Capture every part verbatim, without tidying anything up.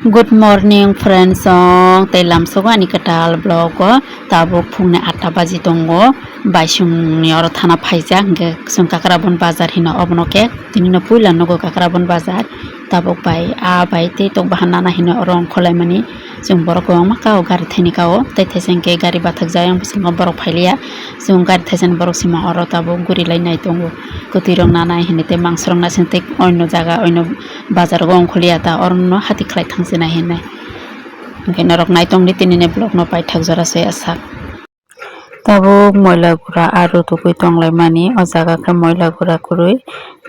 Good morning friends, song tei lamsogo ani kwtal vlog o. Tabuk phungni atta baji tongo, baisungni oro thana phaijak, hwnkhe chwng Kakrabon bazar hino obono khe, tinino puila nugo Kakrabon bazar. Tabuk bai a bai tei tok bahan nana hino oro ongkhorlaimani. Chwng borok kwbangma kao gari thaini kao, tei thaisa hwnkhe gari bathakjak, yang bwskango borok phailiya. Chwng gari thaisani borok sima oro tabuk guri lai nai tongo. Kwtwirok nanai hinwi tei mangsorok naising tei oino jaga, oino bazar o ongkhorliya ta, orono hati khlai thangsinai hinwi. Hwnkhe norok naitongdi tinini vlog no paithak jora se asa. Tabuk moila gura aro tugui tonglaimani, o jaga khe moila gura kwrwi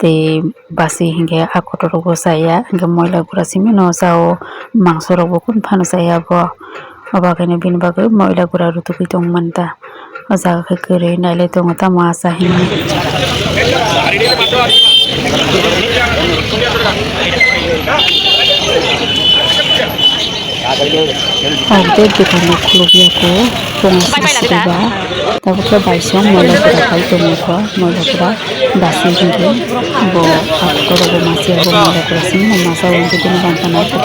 tei basi hinkhe a kotor rokbo chaya, hinkhe moila gura simi no chao, mangso rokbo kunu phano chaya bo, o bagwi no bini bagwi moila gura rwtugwi tongmani ta. O jaga khe kwrwi nailai tongo tamo acha hinwi. Ang tei dukano khulukya khe tongo sri sri ba. Tabuk khe baisong moila pura pai tongo kho, moila pura basi hinkhe bo aktor bo masa bo moila pura simi masa bo bini bantana khe.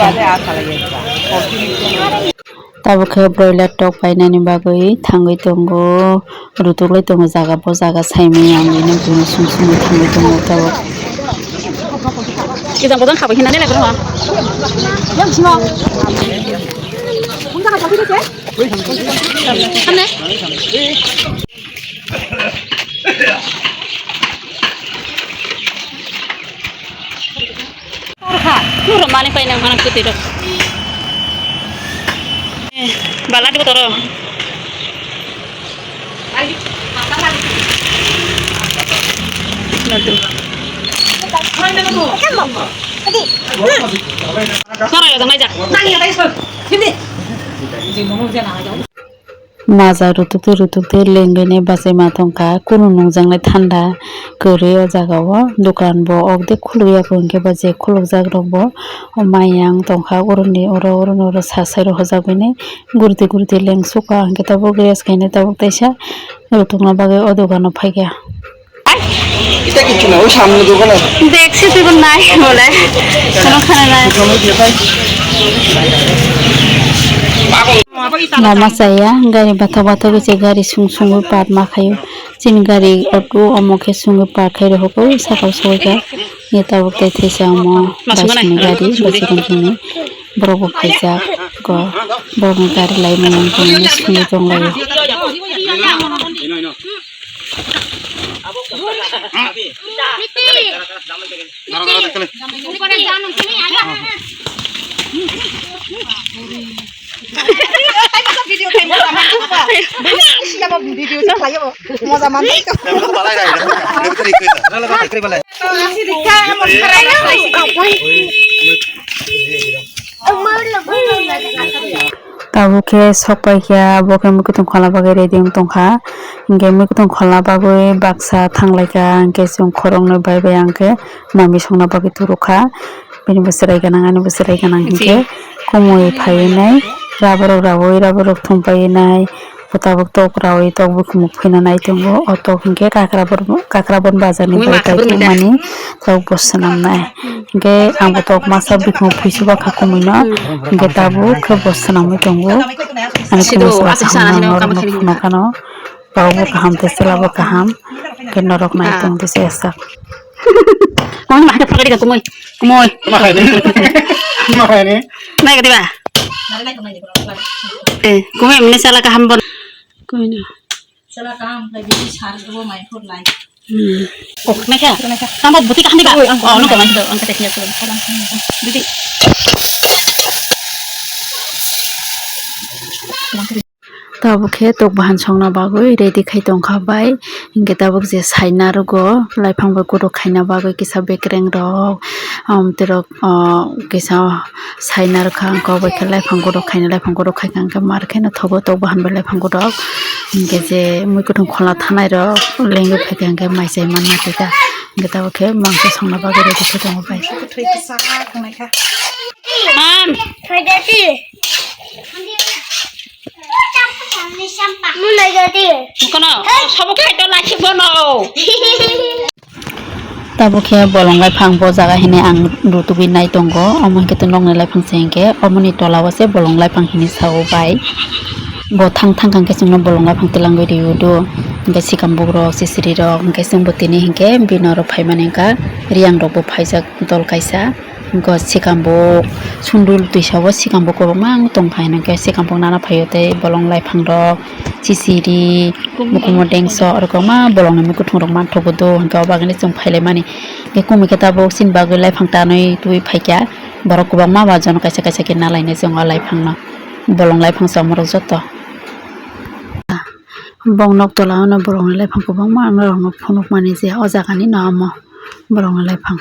Tabuk khe broiler tok painani bagwi thangwi tongo, rutuklai tongo jaga, bo jaga saimanya ang bini buino sum sumwi thangwi tongo tabuk. Kijang bojang khabai hinani lai bro. Yang sino. Hamne. Nuro mani paina mana kuti rok. Eh, balad ko toro. Nadu. Sara ya nai jak. Maja rutuk twi rutuk twi lengwi nai bachai ma tongkha, kunu nungjaknai thanda kwrwi o jaga o, dukan bo ok de khuluk ya kho, hinkhe ba je khulukjak rok bo o mayang tongkha, oroni oro oroni oro sa side o hojak bai nai gurti gurti lengsukha, hinkhe tabuk rest khainai tabuk teisa rutukna bagwi o dukano phaikha. Ita kichu na, o samne dogan ase. Bag se twibo nai bole. Kono khana nai. Lama chaya, gari bathok bathok se gari sung sungwi park ma khaio. Chini gari auto omo khe sungwi park khai rokho, saka o soi kha. Ni tabuk tei theisa omo baisini gari, baisini borok bo phaijak ko, borokni gari lai mani sungwi tonglaio. Video khai moja manjak. Video khai moja manjak. Moja manjak. Tabuk khe sok pai kha, bo khe muikwthwng kholna bagwi ready wng tong kha. Hinkhe muikwthwng kholna bagwi baksa thang lai kha, hinkhe chwng khoroknwi bai bai ang khe mami songna bagwi turuk kha. Bini bo chwrai gwnang, ani bo chwrai gwnang hinkhe kumui phaiwi nai, rubber rok raui, rubber rok thum paiwi nai. Bo tabuk tok raui tok bukhumuk phina nai tongo. O tok hinkhe Kakrabon, Kakrabon bazar ni bai paithakmani tok bo swnamnai. Hinkhe ang bo tok masa bukhumuk phui chuba kha kumui no. Hinkhe tabuk khe bo swnamwi tongo. Ani kumui chuba kha norok no phunuk kha no. Bau bo kaham tei chwla bo kaham. Hinkhe norok nai tong tei se sak. Kumui ma hai phagari ka kumui. Kumui. Ma hai ni. Ma hai ni. Nai ka diba? Eh, kumui mene chwla kaham bon. Kumui no. Chwla kaham khlai bini sar dubo mai phur lai. Hmm. Oh, naikha. Tamo buti kaham diba? Oh, nung kamai do, ang kata kaya ko. Didi. Tabuk khe tok bahan songna bagwi ready khai tongkha bai. Hinkhe tabuk je saina rwgo, laiphang bai kutuk khaina bagwi kisa bekereng rok, um, terok, uh, kisa saina rwkha, ang kok bai khe laiphang kutuk khaina, laiphang kutuk khaikha hinkhe mar khe no thogo tok bahan bai laiphang kutuk. Hinkhe je muikwthwng kholna thanai rok lengwi phaikha hinkhe mai chai manna twi ta. Hinkhe tabuk khe mangso songna bagwi ready khe tongo bai. Mom! Kono, sobo khaito laki bono. Tabuk khe bolong laiphang bo jaga hinwi ang rutugwi nai tongo, omo hinkhe to nokni laiphang se hinkhe, omoni tola o se bolong laiphang hinwi sao bai. Bo thang thang khe chwngno bolong laiphang twlangwi rw do, hinkhe sikam bugrok, sisirirok, hinkhe chwngbo tini hinkhe bini oro phaimani wngkha, riyang rokbo phaijak dol kaisa. Go sikam bo sundul twisa o sikam bo kwbangma wng tong kha, hwnkhai sikam bo nana phaio tei bolong laiphang rok, sisiri, mukumo dengso, oro kwbangma bolong ni mukuthung rok manthogo do, hwnkhe o bagwi chwng phailaimani. Hwnkhe kumui khe tabuk chini bagwi laiphang tanwi twi phaikha, borok kwbangma ba jono kaisa kaisa khe nalainai chwng o laiphang no, bolong laiphang se omorok joto. Bong nok tola o no borok ni laiphang kwbangma ang norok no phunuk mani je o jaga ni no omo borok ni laiphang.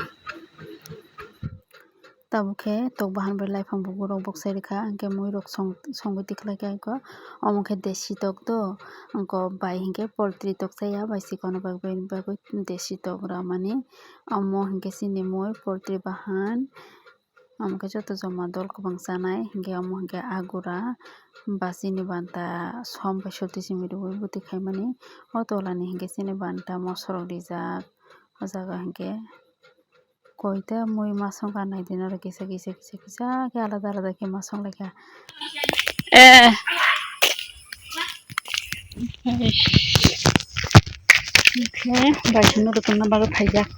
Tabuk khe tok bahan bai laiphang bugrok boksai rikha, hinkhe mui rok song-, songwi tikhlai kha, hinkhe omo khe desi tok do, hinkhe bai hinkhe poultry tok chaya, bai chikon rok bai, bai, bai desi tok ramani, omo hinkhe chini mui poultry bahan, omo khe joto joma dol kwbang chanai, hinkhe omo hinkhe agura, ba chini banta som bai sotwi simi rwui bwtwi khaimani, o tola ni hinkhe chini banta moso rok rijak, o jaga hinkhe. Koita mui masong ka nai di noro kisa kisa kisa kisa khe alada alada khe masong lai kha. Eh. Khe bai songno rwtongna bagwi phaijak.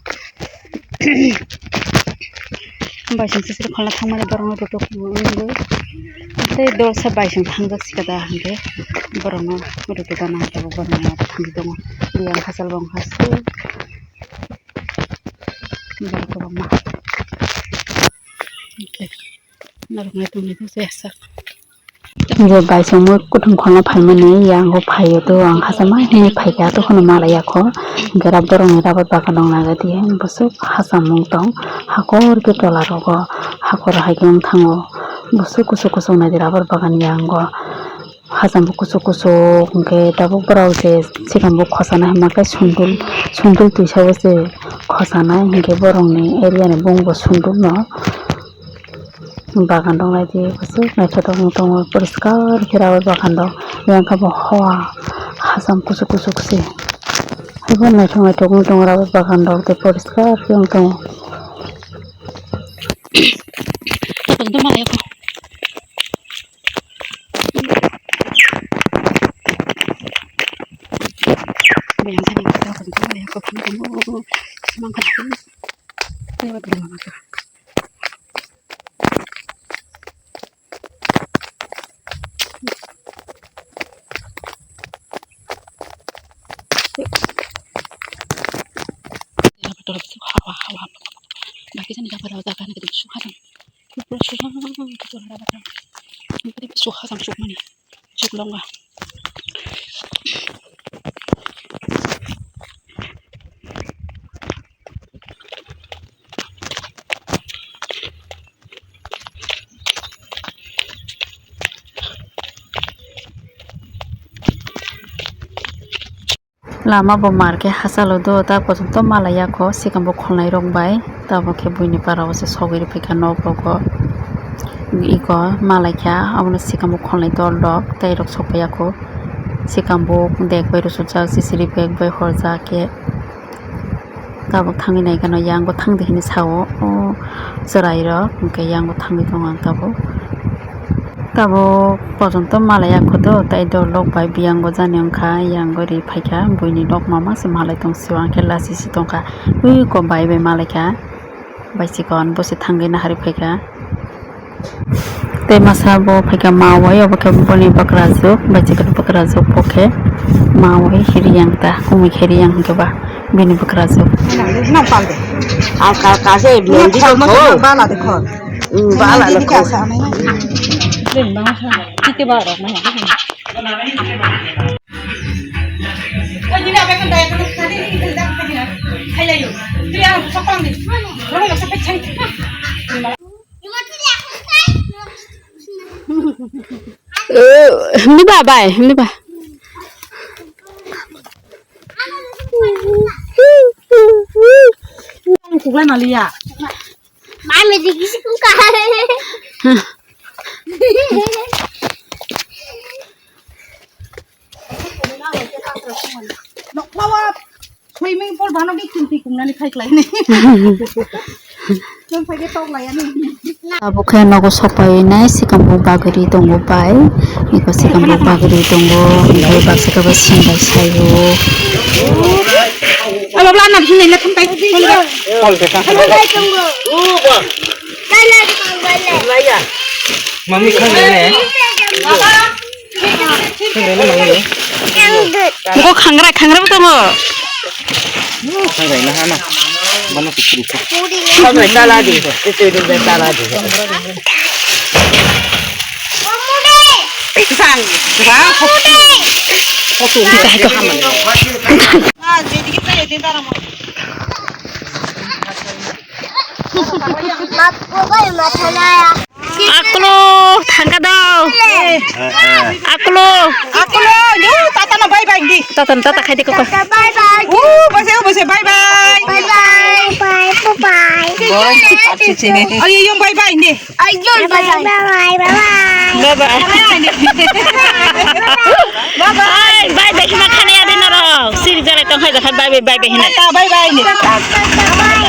Bai song sisiri kholna thangmani borokno rwtokmani wngwi. Tei dorsa bai song thangjak sika da hwnkhe borokno rwtokna nangjago borokno thangwi tongo. Biyang hachal bo wngkha se. Borok kwbangma. Hwnkhe norok naitok naitok se sak. Je bai song mui kuthum kholna phaimani yango phaio to ang hachama hinwi phaikha to kheno malai yakho. Hwnkhe rab borokni rabar bagan rok naga diye bwswk hacham wng tong hakor khe tola rogo hakor hai khe wng thango bwswk kuchuk kuchuk naidi rabar bagan yango. Hacham bo kuchuk kuchuk hwnkhe tabuk borok je sikam bo khosana hwnma khe sundul, sundul twisa o se khosana hinkhe borokni area ni bung bo sundul no bagan rok naidi bwswk naithotok wng tongo poriskar khe rw bagan rok yang khe bo hoa hacham kuchuk kuchuk se haibo naithok naithok wng tongo rw bagan rok tei poriskar khe wng tongo. Hawa, hawa. Bakisa ni dapat dapat dapat ni kita suka kan. Pura suka kan kita dapat. Ini kita suka sama suka mana? Suka dong lah. Lama bo mar khe hachalo do, ta kosom to malai yakho, sikam bo kholnai rok bai, tamo khe buini para o se sogwi rw phaikha nok rogo, iko malai kha, abono sikam bo kholnai dol rok tei rok sokpai yakho, sikam bo bag bai rw sujak, sisiri bag bai horjak khe. Tabuk thangwi nai kheno, yang bo thang di hinwi sao, o chwrai rok, hwnkhe yang bo thangwi tongo ang tabuk. Tabuk pojonto malai yakho do, tei dol rok bai biyang bo jani wngkha, yang bo ri phaikha, buini nok mama se malai tong sio, ang khe lasi si tongkha, ui ko bai bai malai kha, bai chikon bo se thangwi nahari phaikha. Tei masa bo phaikha mawai, obo khe boni bakrajwk, bai chikon bakrajwk bo khe mawai hiriyang ta, kumui hiriyang hwnkhe ba bini bakrajwk. Nang pal de. Ang ka, ka se blendi ko kho. Bala de kho. Hmm, bala de kho. Tike ba rok na. Himni ba bai, himni ba. Kuklai maliya. Mami dikisi kuka. Noklawa. Timing pol bano di kum ti kum nani khai klai ni. Nang khai ke tok lai ani. Abo khe nogo sokpai nai sikam bo bagri tongo bai. Iko sikam bo bagri tongo. Bai baksa kabo sing bai sayo. Abo bla na sini le thum tai. Pol ke ta. Mami khai le. Moko khangrai, khangrai bo tongo. Khangrai na hana. Mano kukuru ko. Khangrai tala di. Itu itu tala di. Sang. Sang. Kopi. Kopi. Kita itu hama. Aklo, thangka daw. Aklo. Aklo, yo, tata no bye bye di. Tata no, tata khai di koko. Bye bye. U, bose, u, bose, bye bye. Bye bye. Bye bye. Bye bye. Ayo, yung bye bye di. Ayo, bye bye. Bye bye. Bye bye. Bye bye. Bye bye. Bye bye hina khani adi norok. Siri jare tong khai jakha bye bye bye bye hina. Tata bye bye ni. Bye bye.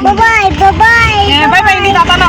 Bye bye. Bye bye. Eh, bye bye ni tata no.